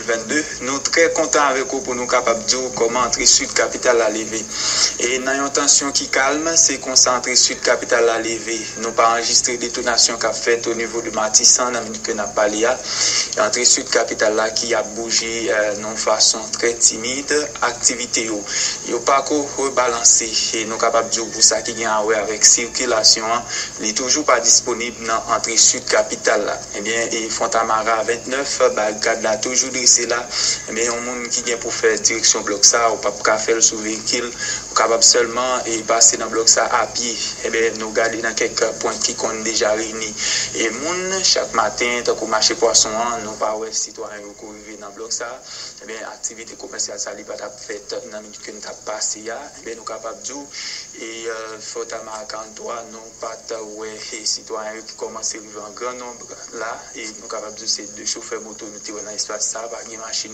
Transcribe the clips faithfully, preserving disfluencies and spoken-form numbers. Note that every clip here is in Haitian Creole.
vennde. Nou trè kontan avèk ou pou nou kapab di w kòman antre sid kapital la leve. E nan yon tansyon ki kalm, se konsa antre sid kapital la leve. Nou pa anrejistre detonasyon k ap fèt o nivo de Matisan nan minit ke n ap pale a. E antre sid kapital la ki ap bouje, eh, nan yon fason trè timid. Aktivite yo, yo pako rebalanse. E nou kapab di w pou sa ki gen a wè avèk sikilasyon an, li toujou pa disponib nan antre sid kapital la. Ebyen, e Fontamara vennèf, barikad la toujou drese la. Ebyen, yon moun ki gen pou fè direksyon blòk sa, ou p ap ka fè l sou veyikil, ou kapab sèlman e pase nan blòk sa a pye. Ebyen, nou gade nan kèk pwent ki konn deja reyini e moun chak maten, tankou mache pwason an, nou pa wè sitwayen yo ko rive nan blòk sa. Ebyen, aktivite komèsyal sa, li pa t ap fèt nan minit ke n t ap pase a. Ebyen, nou kapab di w, e, eh, Fontamara karant twa, nou pa t wè, e, sitwayen yo ki kòmanse rive an gran nonb la. E nou kapab di w se de chofè moto nou te wè nan espas sa. Pa gen machin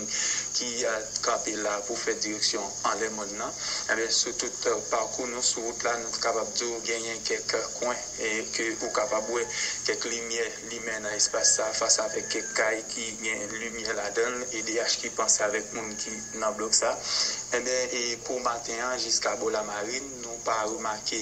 ki, eh, kanpe la pou fè direksyon anlè mòn nan. Ebyen, sou tout, eh, pakou nou sou wout la, nou kapab di w genyen kèk kwen, e, ke ou kapab wè kèk limyè limen nan espas sa, fas avèk kèk kay ki gen limyè ladan l, e D H ki panse avèk moun ki nan blòk sa. Ebyen, e pou maten an, jiska bò Lamarin, nou pa remake,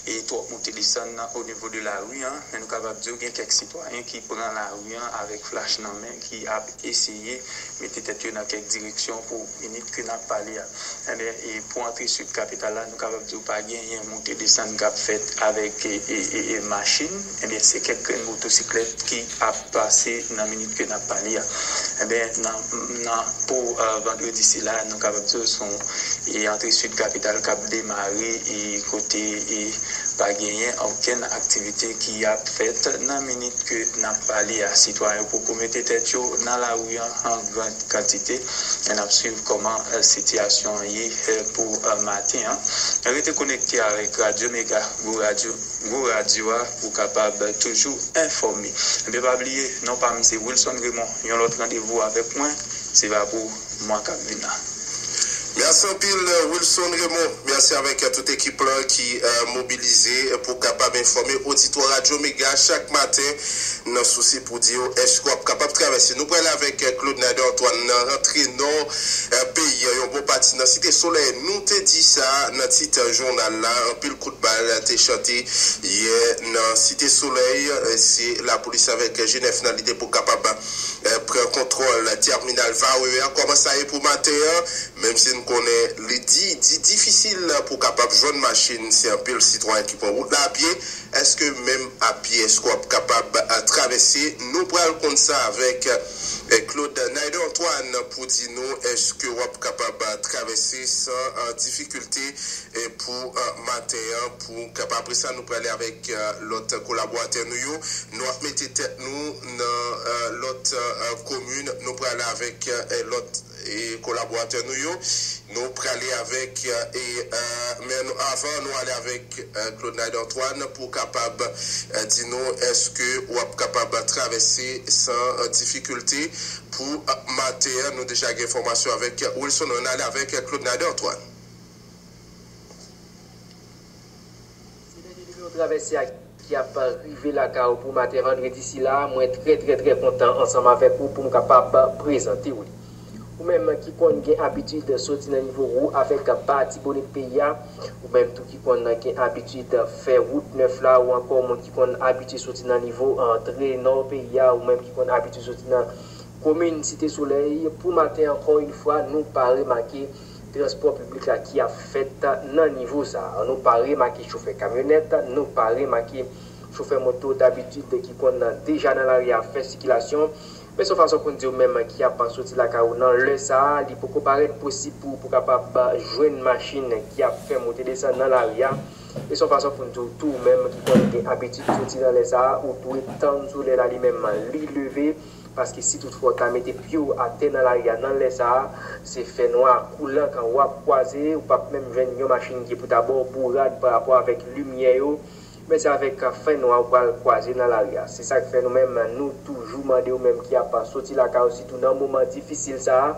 e, twòp moute desann nan o nivo de lari an, men nou kapab di w gen kèk sitwayen ki pran lari an avèk flach nan men, ki ap eseye mete tèt yo nan kèk direksyon pou minit ke n ap pale a. Ebyen, e pou antre sid kapital la, nou kapab di w pa genyen moute desann k ap fèt avèk, e, e, e, e machin. Ebyen, se kèk grenn motosiklèt ki ap pase nan minit ke n ap pale a. Ebyen, nan, nan, pou, eh, vandredi sila, nou kapab di w se yon, e, antre sid kapital k ap demare, e, kote, e, pa genyen okenn aktivite ki ap fèt nan minit ke n ap pale a. Sitwayen yo poko mete tèt yo nan lari an an gran kantite. E n ap swiv kòman, eh, sitiyasyon an ye, eh, pou, eh, maten an. Rete konekte avèk Radyo Mega, gwo radyo, gwo radyo a, pou kapab toujou enfòme. Ebyen, pa bliye, non pa m se Wilson Raymond. Yon lòt randevou avèk mwen, se va pou mwa k ap vin la. Mèsi anpil, Wilson Raymond. Mèsi avèk, eh, tout ekip la ki, eh, mobilize pou kapab enfòme oditwa Radyo Mega chak maten nan sousi pou di yo èske w ap kapab travèse. Nou prale avèk, eh, Claude Nader Antoine nan rantre nò, eh, peyi an, yon bon pati nan Site Solèy. Nou te di sa nan tit jounal la, anpil kout bal te chante yè nan Site Solèy. Eh, se lapolis avèk G nèf nan lide pou kapab, eh, pran kontwòl tèminal Varreux a. Kòman sa ye pou maten an? Menm si n konnen li di, di difisil pou kapab jwenn machin, se anpil sitwayen ki pran wout la apye. Èske menm apye, èske w ap kapab, eh, travèse? Nou pral konn sa avèk, eh, Claude Nader Antoine pou di nou èske w ap kapab, eh, travèse san, eh, difikilte, eh, pou, eh, maten an, pou kapab, apre sa, nou prale avèk, eh, lòt kolaboratè nou yo. Nou ap mete tèt nou nan, eh, lòt, eh, komin. Nou prale avèk, eh, lòt e kolaboratè nou yo. Nou prale avèk, e, e, men nou, avan nou ale avèk, e, Claude Nader Antoine pou kapab, e, di nou èske w ap kapab travèse san, e, difikilte pou, e, maten an. Nou deja gen enfòmasyon avèk Wilson. Ann ale avèk Claude Nader Antoine. Se dènye nimewo travèse a ki ap rive lakay ou pou maten vandredi sila, mwen trè, trè, trè kontan ansanm avèk ou pou m kapab prezante w li. Ou menm ki konn gen abitid soti nan nivo Wo avèk Ba Tibonit peyi a, ou menm tou ki konn gen abitid fè wout nèf la, ou ankò moun ki konn abitye soti nan nivo antre nò peyi a, ou menm ki konn abitye soti nan komin Site Solèy, pou maten, ankò yon fwa, nou pa remake transpò piblik la ki ap fèt nan nivo sa a. Nou pa remake chofè kamyonèt, nou pa remake chofè moto dabitid ki konn deja nan lari a ap fè sikilasyon. Men se yon fason pou n di w menm ki ap soti lakay ou nan lè sa a, li poko parèt posib pou ou pou kapab jwenn machin ki ap fè moute desann nan lari a. E se yon fason pou n di w tou, ou menm ki konn gen abitid soti nan lè sa a, ou dwe tann solèy la li menm li leve. Paske si toutfwa w ta mete pye w atè nan lari a nan lè sa a, se fènwa koulankan w ap kwaze, ou p ap menm jwenn yon machin ki pou ta ba w bourad parapò avèk limyè yo, men se avèk fènwa ou pral kwaze nan lari a. Se sa k fè nou menm, nou toujou mande w menm ki ap soti lakay ou, sitou nan moman difisil sa a,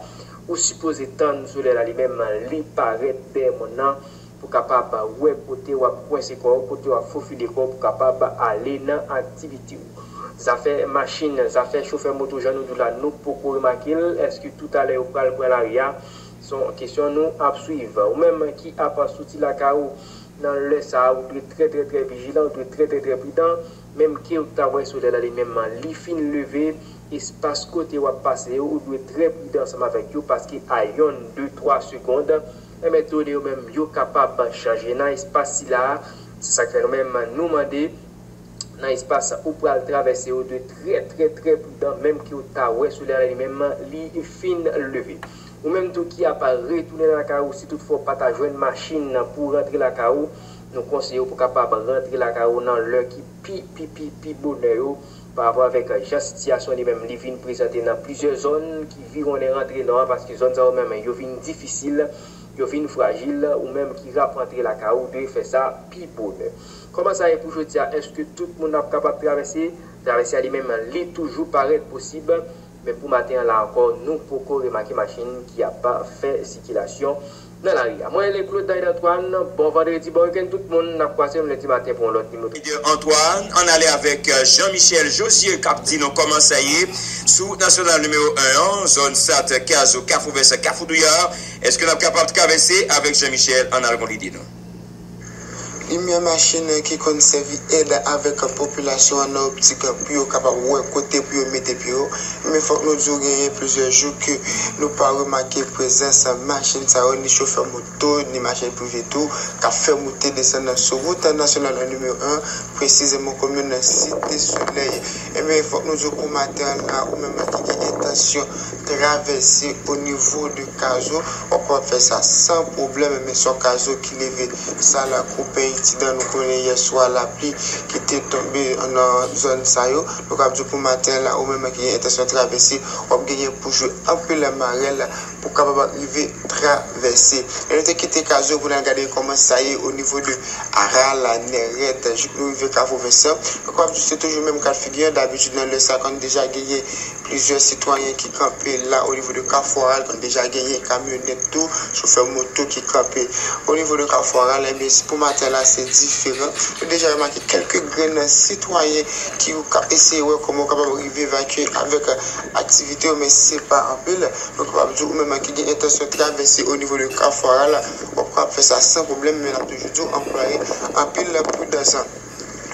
ou sipoze tann solèy la li menm li parèt dèyè mòn nan, pou kapab wè kote w ap kwense kò w, kote w ap fofile kò w pou kapab ale nan aktivite w. Zafè machin, zafè chofè moto, jan nou di w la, nou poko remake l. Èske toutalè yo pral pran lari a? Se yon kesyon nou ap swiv. Ou menm ki ap soti lakay ou nan lè sa a, ou dwe trè, trè, trè vijilan, ou dwe trè, trè, trè pridan. Menm ke w ta wè solèy la li menm li fin leve, espas kote w ap pase yo, ou dwe trè pridan ansanm avèk yo, paske a yonn, de, twa segonn, enben done yo menm yo kapab chanje nan espas sila a. Se sa k fè nou menm nou mande nan espas ou pral travèse yo, dwe trè, trè, trè pridan, menm ke w ta wè solèy la li menm li fin leve. Ou menm tou ki ap retounen lakay ou, si toutfwa w pa ta jwenn machin pou rantre lakay ou, nou konseye w pou kapab rantre lakay ou nan lè ki pi, pi, pi, pi bonè yo, pa rapò avèk jan sitiyasyon li menm li vin prezante nan plizyè zòn ki viwonnen rantre nò a, paske zòn sa yo menm yo vin difisil, yo vin frajil. Ou menm ki rap rantre lakay ou, dwe fè sa pi bonè. Kòman sa ye pou jodi a? Èske tout moun ap kapab travèse? Travèse a li menm, li toujou parèt posib, men pou maten an la ankò, nou poko remake machin ki ap fè sikilasyon nan lari a. Mwen rele Claude David Antoine, bon vandredi, bon wikenn tout moun, n ap kwaze m lendi maten pou yon lòt nimewo. Antoine, ann ale avèk Jean Michel Josué k ap di nou kòman sa ye sou wout nasyonal nimewo en an, zòn Sat, Kazo, Kafou Vèsan, Kafou Douyar. Èske n ap kapab travèse avèk Jean Michel? Ann al gon lide non. Limyè machin ki konn sèvi èd avèk popilasyon an nan optik pou yo kapab wè kote pou yo mete pye yo. Men fòk nou di w genyen plizyè jou ke nou pa remake prezans machin sa yo, ni chofè moto, ni machin prive tou, k ap fè moute desann sou wout nasyonal nimewo en, presizèman komin Site Solèy. Ebyen, fòk nou di w pou maten an la, ou menm ki gen entansyon travèse o nivo de Kazo, w ap kapab fè sa san pwoblèm, men se yon Kazo ki leve sal, koupe, itidan. Nou konnen yè swa lapli ki te tonbe nan zòn sa yo. Nou kapab di w pou maten an la, ou menm ki gen entansyon travèse, w ap genyen pou jwe anpil marèl pou kapab rive travèse. E nou te kite Kazo pou n al gade kòman sa ye o nivo de Aral, Nèrèt, jouk nou rive Kafou Vèsan. Nou kapab di w se toujou menm ka figi an. Dabitid, nan lè sa, konn deja genyen plizyè sitwayen ki kanpe la o nivo de Kafou Aral, konn deja genyen kamyonèt tou, chofè moto ki kanpe o nivo de Kafou Aral. Ebyen, si pou maten la, se diferan. Nou deja remake kèlke grenn sitwayen ki k ap eseye wè kòman yo kapab rive evakye avèk aktivite yo, men se pa anpil. Nou kapab di w, ou menm ki gen entansyon travèse o nivo de Kafou Aral, w ap kapab fè sa san pwoblèm, men n ap toujou di w anplwaye anpil pridans.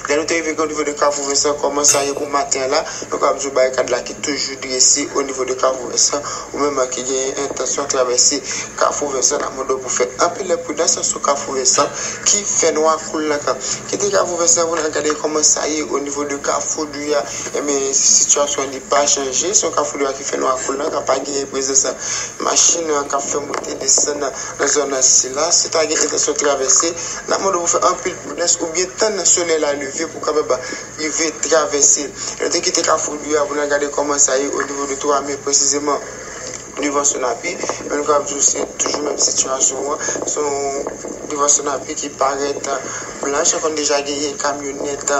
Lè nou te rive o nivo de Kafou Vèsan, kòman sa ye pou maten an la, nou kapab di w barikad la ki toujou drese o nivo de Kafou Vèsan, ou menm ki gen entansyon travèse Kafou Vèsan, n ap mande w pou fè anpil pridans sou Kafou Vèsan ki fè nwa koul nan kan. Kite Kafou Vèsan pou n al gade kòman sa ye o nivo de Kafou Douyar. Ebyen, sitiyasyon an li pa chanje, se yon Kafou Douyar ki fè nwa koul nan kan, pa genyen prezans machin k ap fè moute desann nan zòn sila. Si w ta gen entansyon travèse, n ap mande w pou fè anpil pridans oubyen tann solèy la leve pou w kapab rive travèse. Nou te kite Kafou Douyar pou n al gade kòman sa ye o nivo de twa me presizèman, devan Sonapi. Men nou kapab di w se toujou menm sitiyasyon an. Se yon devan Sonapi ki parèt blanch, konn deja genyen kamyonèt,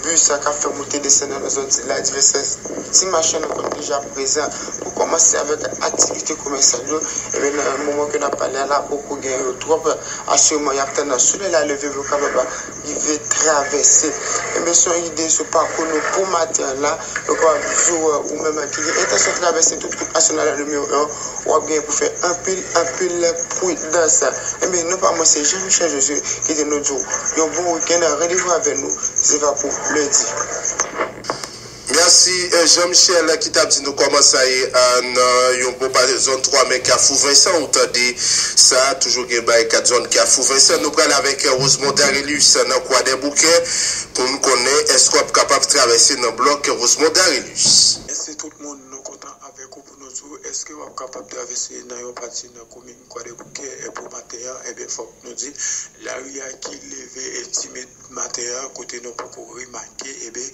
bis k ap fè moute desann nan zòn sila, divès ti machann konn deja prezan pou kòmanse avèk aktivite komèsyal yo. Ebyen, nan moman ke n ap pale a la, poko gen yo twòp. Asireman, y ap tann solèy la leve pou yo kapab rive travèse. Ebyen, se yon ide sou pakou nou pou maten an la. Nou kapab di w, ou menm ki gen entansyon travèse tout wout nasyonal nimewo en, w ap gen pou fè anpil, anpil pridans. Ebyen, non pa mwen se Jean Michel Josué ki te nou di w yon bon wikenn. Randevou avè nou, se va pou lendi. Mèsi, eh, Jean Michel, ki t ap di nou kòman sa ye, eh, nan yon bon pati zòn twa me Kafou Vensan. Ou tande sa, toujou gen bay kat zòn Kafou Vensan. Nou pral avèk, eh, Rosemond Darelus nan Kwadèboukè pou n konnen èske w ap kapab travèse nan blòk Rosemond Darelus. Mèsi tout moun, nou kontan avèk ou pou nou di w èske w ap kapab travèse nan yon pati nan komin Kwadèboukè, eh, pou maten an. Ebyen, fòk nou di lari a ki leve, eh, timid maten an, kote nou poko remake, ebyen,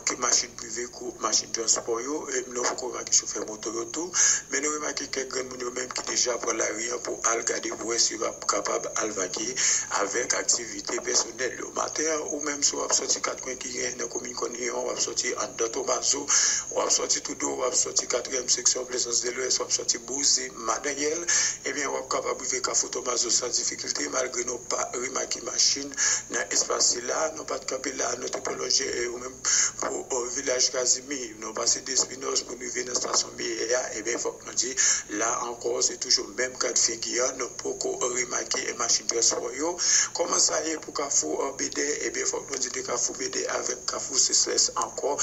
ke machin prive kou machin transpò yo, e nou poko remake chofè moto yo tou, men nou remake kèk grenn moun yo menm ki deja pran lari an pou al gade pou wè si yo ap kapab al vakye avèk aktivite pèsonèl yo. Maten an, ou menm si w ap sòti kat kwen ki genyen nan komin Kòn Liyon, w ap sòti anndan Tomazo, w ap sòti Toudo, w ap sòti katriyèm seksyon Plezans de Lwès, w ap sòti Bouzi, Madanyèl, ebyen, w ap kapab rive Kafou Tomazo san difikilte, malgre nou pa remake machin nan espas sila. Nou pa t kanpe la, nou te pwolonje, e, ou menm pou o vilaj Kazimi, nou pase de Espinos pou nou rive nan estasyon Meyè a, ebyen, fòk nou di, la ankò, se toujou menm kad figi a, nou poko remake machin transpò yo. Kòman sa ye pou Kafou, eh, Bèdè? Ebyen, fòk nou di de Kafou Bèdè avèk Kafou Sesès ankò.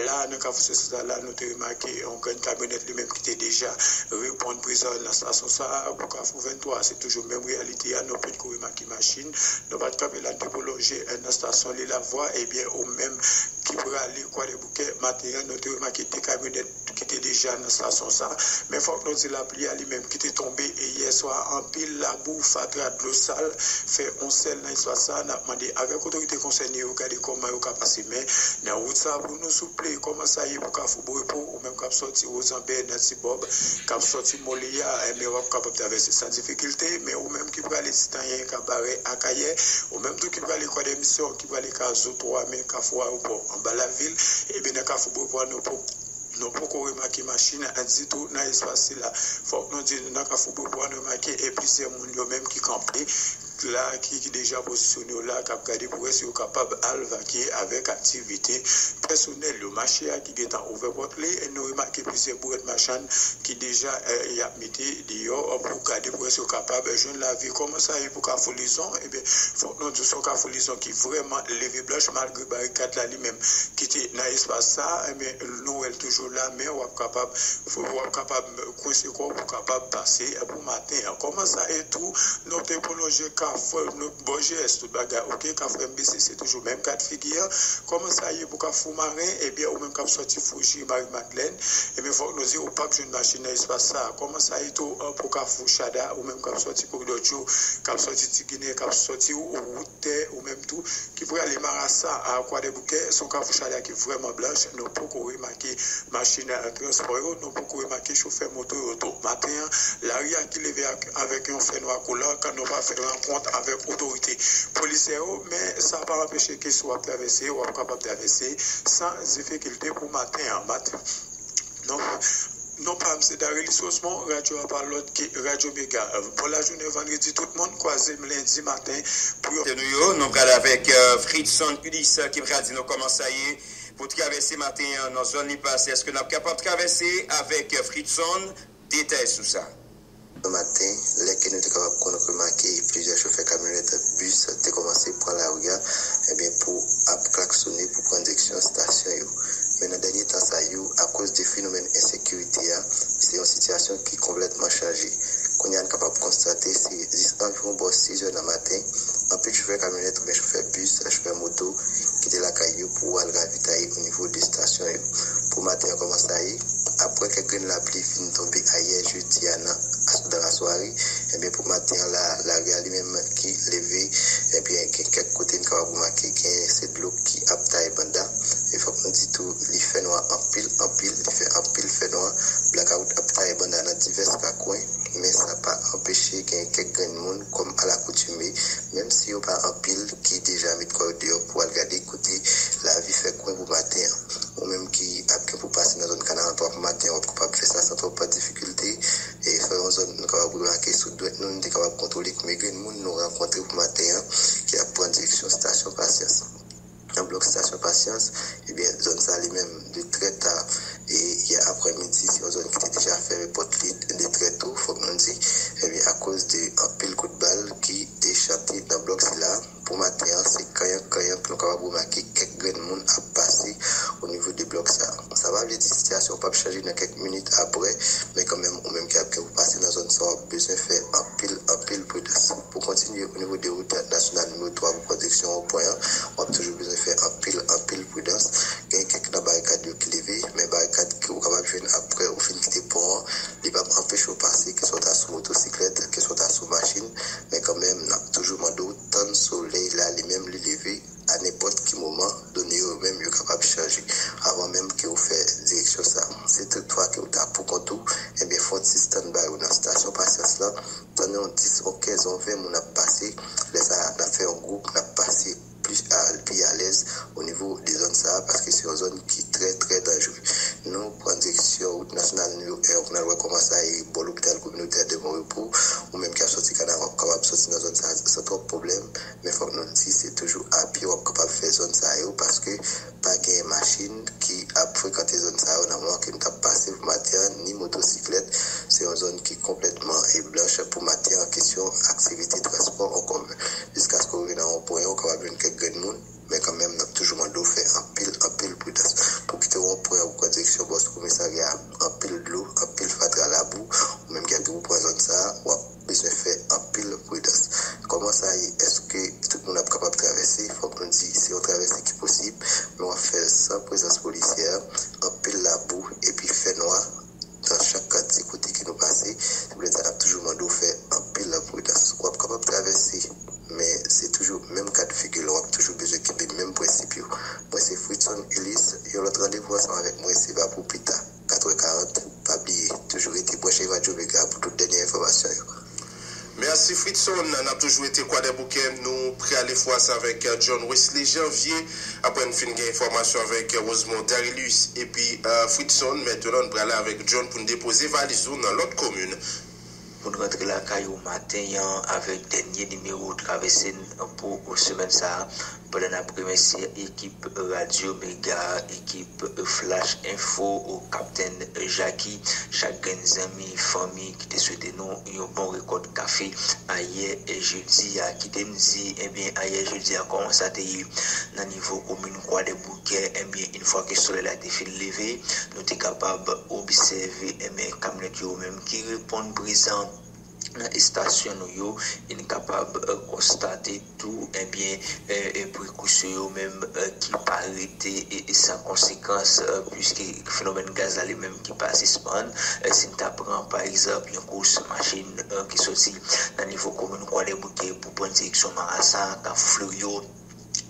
La, nan Kafou Sesès la, la, nou te remake yon grenn kamyonèt li menm ki te deja reponn prezan nan estasyon sa a. Pou Kafou venntwa, se toujou menm reyalite a, nou potko remake machin. Nou pa t kanpe la, nou te pwolonje, eh, nan estasyon Lil Lavwa, ebyen, ou menm ki prale Kwadèboukè, maten an, nou te remake de kamyonèt ki te deja nan estasyon sa. Men fòk nou di lapli a li menm ki te tonbe yè swa, anpil labou, fatra, dlo sal, fè yon sèl nan espas sa. N ap mande avèk otorite konsène yo gade kòman yo ka pase men nan wout sa pou nou, souple. Kòman sa ye pou Kafou Borepo, ou menm k ap sòti Wozanbè nan Ti Bòb, k ap sòti Moliya, enben w ap kapab travèse san difikilte, men ou menm ki prale Sitanyen, Kabarè, Akayè, ou menm tou ki prale Kwadèmisyon, ki prale Kazo twa, men Kafou Ayewopò anba lavil, ebyen nan Kafou Borepo a nou po- nou poko remake machin ditou nan espas sila. Fòk nou di, nan Kafou Borepo a nou remake, e, plizyè moun yo menm ki kanpe la, ki, ki deja pozisyone yo la, k ap gade pou wè si yo kapab al vakye avèk aktivite pèsonèl yo. Mache a ki gentan ouvè pòt li, e nou remake plizyè bourèt machann ki deja, eh, y ap mete deyò pou gade pou wè si yo kapab jwenn lavi. Kòman sa ye pou Kafou Lizon? Ebyen, fòk nou di se yon Kafou Lizon ki vrèman leve blanch malgre barikad la li menm ki te nan espas sa, ebyen, nou wè l toujou la, men w ap kapab, w ap kapab kwense kò w pou kapab pase pou maten an. Kòman sa ye tou, nou te pwolonje Kafou, nou, bò G S, tout bagay oke, Kafou M B C, se toujou menm kad figi a. Kòman sa ye pou Kafou Maren? Ebyen, ou menm k ap sòti Fouji, Mari Madlèn, ebyen, fòk nou di, ou p ap jwenn machin nan espas sa a. Kòman sa ye tou, eh, pou Kafou Chada, ou menm k ap sòti Koridò Djo, k ap sòti Ti Ginen, k ap sòti wout tè, ou menm tou, ki prale Marasa a Kwadèboukè, se yon Kafou Chada ki vrèman blanch, nou poko remake machin, eh, transpò yo, nou poko remake chofè moto yo tou. Maten an, lari a ki leve ak, avèk yon fènwa koulan, kan nou pa fè rankont avèk otorite polisyè yo, men sa pa anpeche ke si w ap travèse, w ap kapab travèse san difikilte pou maten an. Maten, non, non pa m se Darely Osmond, radyo a pa lòt ke Radyo Mega. Bon lajounen vandredi tout moun, kwaze m lendi maten pou yon. Se nou yo, nou pral avèk, eh, Fritson Pudis, eh, ki pral di nou kòman sa ye pou travèse maten an nan zòn li pase. Èske n ap kapab travèse avèk, eh, Fritson? Detay sou sa. Nan maten, lè ke nou te kapab konn remake plizyè chofè kamyonèt bis te kòmanse pran lari a, ebyen, pou ap klaksonnen pou pran direksyon estasyon yo. Men nan dènye tan sa yo, akoz de fenomèn ensekirite a, se yon sitiyasyon ki konplètman chanje. Kounye a, n kapab konstate se jis anviwon bò sis zè nan maten, anpil chofè kamyonèt oubyen chofè bis, chofè moto kite lakay yo pou al ravitaye o nivo de estasyon yo. Pou maten an, kòman sa ye? Apre kèk grenn lapli fin tonbe ayè jedi a nan aswè, dan lasware, ebyen, pou maten an la, lari a li menm ki leve, ebyen, gen kèk kote n kapab remake gen se dlo ki ap taye banda. E fòk nou di tou, li fè nwa anpil, anpil, li fè anpil fè nwa. Blakawout ap taye banda nan divès rakwen, men sa pa anpeche gen kèk grenn moun, kòm alakoutime, menm si yo pa anpil, ki deja met kò yo deyò pou al gade kote lavi fè kwen pou maten an. Ou menm ki ap gen pou pase nan zòn Kanal Antwa pou maten an, w ap kapab fè sa san twòp difikilte. E se yon zòn nou kapab remake sou dwèt nou, nou te kapab kontwole konbyen grenn moun nou rankontre pou maten an, ki ap pran direksyon estasyon Pasyans. Nan blòk estasyon Pasyans, ebyen, zòn sa li menm, de trè ta, e yè aprèmidi, se yon zòn ki te deja fèmen pòt li de trè to, fòk nou di, ebyen, akoz de anpil kout bal ki te chante nan blòk sila. Pou maten an, se kanyank kanyank nou kapab remake kèk grenn moun ap pase o nivo de blòk sa. Sa pa vle di sitiyasyon p ap chanje nan kèk minit apre, men kanmenm, ou menm ki ap gen pou pase nan zòn sa, w ap bezwen fè anpil, anpil pridans. Pou kontinye o nivo de wout nasyonal nimewo twa pou pran direksyon Wonpwen an, w ap toujou bezwen fè anpil, anpil pridans. Gen kèk nan barikad yo ki leve, men barikad ke ou kapab jwenn apre ou fin kite pon an, li p ap anpeche w pase, keswa w ta sou motosiklèt, keswa w ta sou machin, men kanmenm, n ap toujou mande w tann solèy la, li menm, li leve a nenpòt ki moman, done yo menm yo kapab chanje, avan menm ke w fè direksyon sa. Si toutfwa ke w ta poukont ou, ebyen, fè yon ti standby ou nan estasyon Pasyans lan, tann yon dis, yon kenz, yon ven moun ap pase, lè sa a, n ap fè yon gwoup, n ap pase plis a, pi alèz o nivo de zòn sa a, paske se yon zòn ki trè, trè danjere. Nou pran direksyon wout nasyonal nimewo en, ou pral wè kòman sa ye bò lopital kominotè de Bon Repos. Ou menm ki ap soti Kanara, w ap kapab soti nan zòn sa a san twòp pwoblèm. Men fòk nou di, se toujou a pye w ap kapab fè zòn sa yo, paske pa gen machin ki ap frekante zòn sa yo nan moman ke nou t ap pase pou maten an, ni motosiklèt. Se yon zòn ki konplètman e blanch pou maten an, kesyon aktivite transpò an komen. Jiskaske w rive nan yon pwen, ou kapab jwenn kèk grenn moun. Men kanmenm, n ap toujou mande w fè anpil, anpil pridans. Pou kite wonpwen ou pran direksyon bòs komisarya a, anpil dlo, anpil fatra, labou, ou menm ki ap gen pou pran zòn sa a, w ap bezwen fè anpil pridans. Kòman sa ye? Èske tout moun ap kapab travèse? Fòk nou di, se yon travèse ki posib, men w ap fè l san prezans polisyè, anpil labou, epi fènwa. Nan chak kantite kote ke nou pase, se pou sa n ap toujou mande w fè anpil pridans. W ap kapab travèse, men se toujou menm ka de figi la, w ap toujou bezwen kenbe menm prensip yo. Mwen se Fritson Ulysse, yon lòt randevou ansanm avèk mwen se pa pou pita, katrè karant. Pa bliye, toujou rete branche Radyo Mega pou tout dènye enfòmasyon yo. Mèsi Fritson, n ap toujou rete Kwadèboukè, nou prale fwa sa avèk John Wesley Janvier. Apre n fin gen enfòmasyon avèk Rosemond Darilus epi Fritson, mentnan n prale avèk John pou n depoze valiz nou nan lòt komin. Pou n rantre lakay ou maten an avèk dènye nimewo travèse n pou semèn sa a, pandan n ap remèsye ekip Radyo Mega, ekip Flash Info, Kaptenn Jaki, chak grenn zanmi, fanmi ki te swete nou yon bon rekòt kafe ayè jedi a. Kite m di, ebyen, ayè jedi a, kòman sa te ye nan nivo komin Kwadèboukè? Ebyen, yon fwa ke solèy la te fin leve, nou te kapab obsève, ebyen, kamyonèt yo menm ki reponn prezan nan estasyon nou yo, e n kapab konstate tou, ebyen, prekousyon yo menm ki pa rete san konsekans, piske fenomèn gaz la li menm ki pa sispann. Si n ta pran, pa egzanp, yon kous machin ki soti nan nivo komin Kwadèboukè pou pran direksyon Marasa, Kafou Fleuri,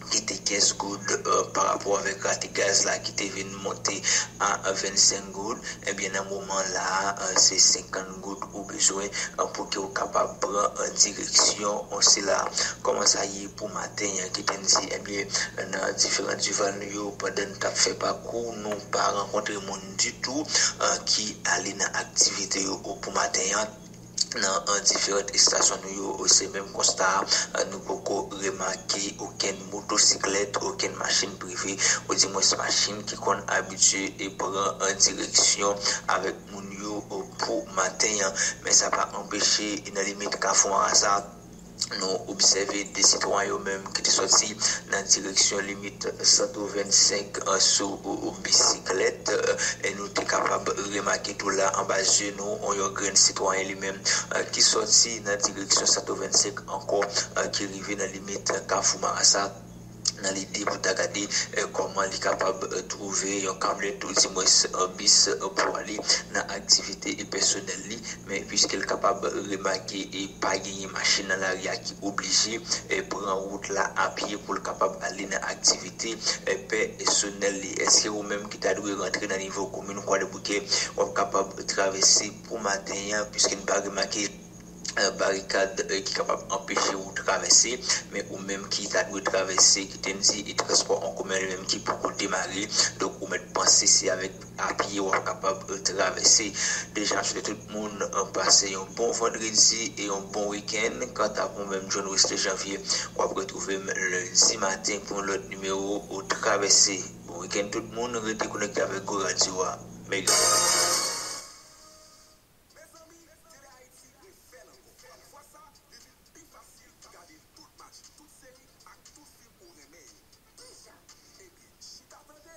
ki te kenz goud, parapò avèk rate gaz la ki te vin monte a vennsenk goud, ebyen, nan moman la a, se senkant goud ou bezwen pou ke w kapab pran direksyon sila. Kòman sa ye pou maten an? Kite n di, ebyen, nan diferan dival nou yo, pandan n t ap fè pakou, nou pa rankontre moun ditou ki ale nan aktivite yo pou maten an. Nan diferan estasyon nou yo, se menm konsta a, nou poko remake okenn motosiklèt, okenn machin prive, oudimwens machin ki konn abitye pran direksyon avèk moun yo pou maten an. Men sa pa anpeche, nan limit Kafou Marasa, nou obsève de sitwayen yo menm ki te sòti nan direksyon limit Santo vennsenk sou bisiklèt, e nou te kapab remake tou la anba je nou, yon grenn sitwayen li menm ki sòti nan direksyon Santo vennsenk ankò, ki rive nan limit Kafou Marasa, nan lide pou ta gade kòman li kapab twouve yon kamyonèt, oudimwens bis, pou ale nan aktivite pèsonèl li. Men piske l kapab remake e pa genyen machin nan lari a ki oblije pran wout la apye pou l kapab ale nan aktivite pèsonèl li. Èske ou menm ki ta dwe rantre nan nivo komin Kwadèboukè, w ap kapab travèse pou maten an, piske n pa remake barikad ki kapab anpeche ou travèse, men ou menm ki ta dwe travèse, kite n di, e transpò an komen li menm ki poko demare, donk ou mèt panse se avèk apye w ap kapab travèse. Deja, m swete tout moun pase yon bon vandredi e yon bon wikenn. Kanta pou mwen menm, John Wesley Janvier, w ap retwouve m lendi maten pou yon lòt nimewo ou travèse. Bon wikenn tout moun, rete konekte avèk Go Radio a. Mega. Mezanmi, Tele Ayiti refè l ankò. Fwa sa, li vin pi fasil pou gade tout match, tout seri ak tout fim ou renmen yo. Kijan? Ebyen, chita tande,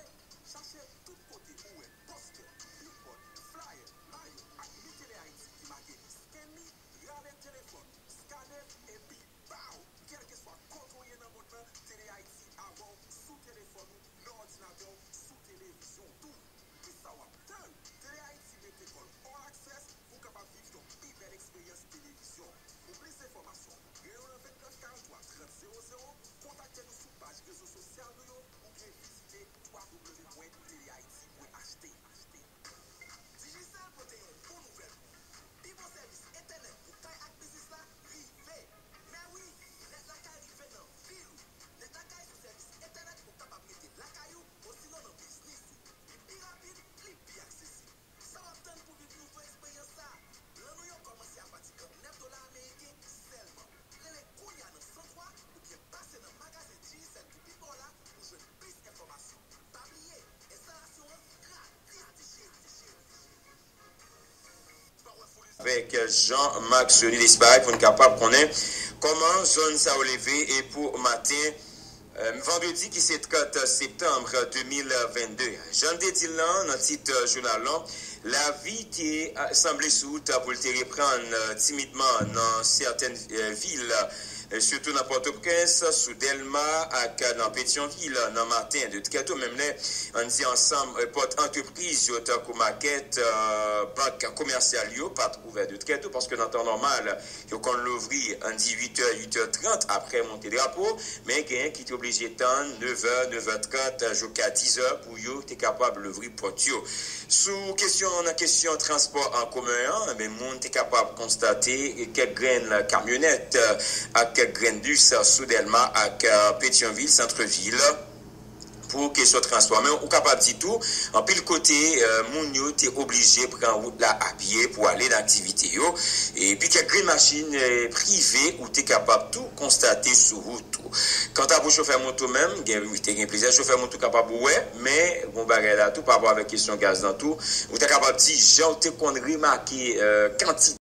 chache tout kote ou wè pòstè, billboard, flyer, mayo ak mi Tele Ayiti ki make li, scan li, rale telefòn ou, scanne l, epi baw! Kèlkeswa kote w ye nan mond lan, Tele Ayiti avè w sou telefòn ou, nan òdinatè w, sou televizyon w tou. Kisa w ap tann? Tele avèk Jean-Marc Johnny Lespail pou n kapab konnen kòman zòn sa yo leve e pou maten, euh, vandredi ki se trant septanm de mil vennde. Jan n te di l lan nan tit, euh, jounal lan, lavi te, euh, sanble sou wout pou l te reprann, euh, timidman nan sèten, euh, vil, euh, sitou nan Pòtoprens, sou Dèlma ak nan Petyonvil nan maten de trè to, menm lè, ann di ansanm, euh, pòt antrepriz yo tankou makèt, euh, bank komèsyal yo pa t ouvè de trè to, paske nan tan nòmal, yo konn louvri, ann di uit è, uit è trant apre monte drapo, men genyen ki te oblije tann nevè, nevè trant jouka dizè pou yo te kapab louvri pòt yo. Sou kesyon, nan kesyon transpò an komen an, enben, moun te kapab konstate kèk grenn kamyonèt, euh, ak kèk grenn bis sou Dèlma ak, euh, Petyonvil, santrevil, pou kesyon transpò. Men ou kapab di tou, anpil kote, euh, moun yo te oblije pran wout la apye pou ale nan aktivite yo. Epi kèk grenn machin, euh, prive ou te kapab tou konstate sou wout ou. Kanta pou chofè moto menm, gen, wi, te gen plizyè chofè moto kapab ou wè, men gon bagay la tou, pa rapò avèk kesyon gaz lan tou, ou ta kapab di, jan ou te konn remake, euh, kantite